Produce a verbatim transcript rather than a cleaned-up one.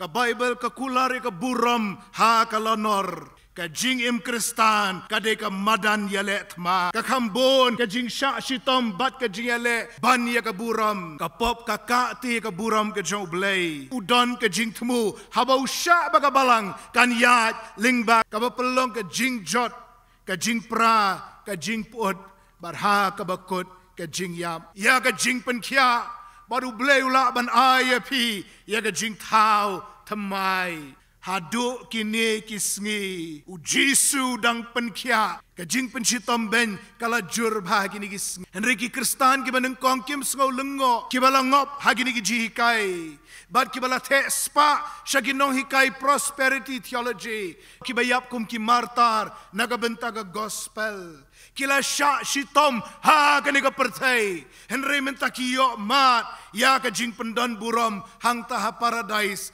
Ka Baibl ka kular ïa ka burom ha ka lanor. Ka jingim Khristan ka dei ka madan ïaleh thma. Ka kham bun ka jingshah shitom bad ka jingïaleh ban ïa ka burom. Ka pop ka kah te ïa ka burom ka jong U Blei. U don ka jingthmu haba u shah ba ka balang kan ïaid lyngba kaba pynlong ka jingjot, ka jingpra, ka jingpyut, bad ha kaba kut ka jingïap. Ïa ka jingpynkhiah bad U Blei u lah ban ai ïa phi ïa ka jingthaw thymmai. Haduh kine ki sngi U Jisu dang pynkhiah. Ka jingpynshitom beiñ ka la jur bha ha kine ki sngi. Hynrei ki Khristan kiba nyngkong kim sngew lyngngoh, kiba la ngop ha kine ki jinghikai bad kiba la theh spah sha ki nonghikai prosperity theology, kiba ïap kum ki martar na ka bynta ka gospel. Ki la shah shitom ha kane ka pyrthei, hynrei mynta ki ïoh mad ïa ka jingpyndon burom hangta ha paradais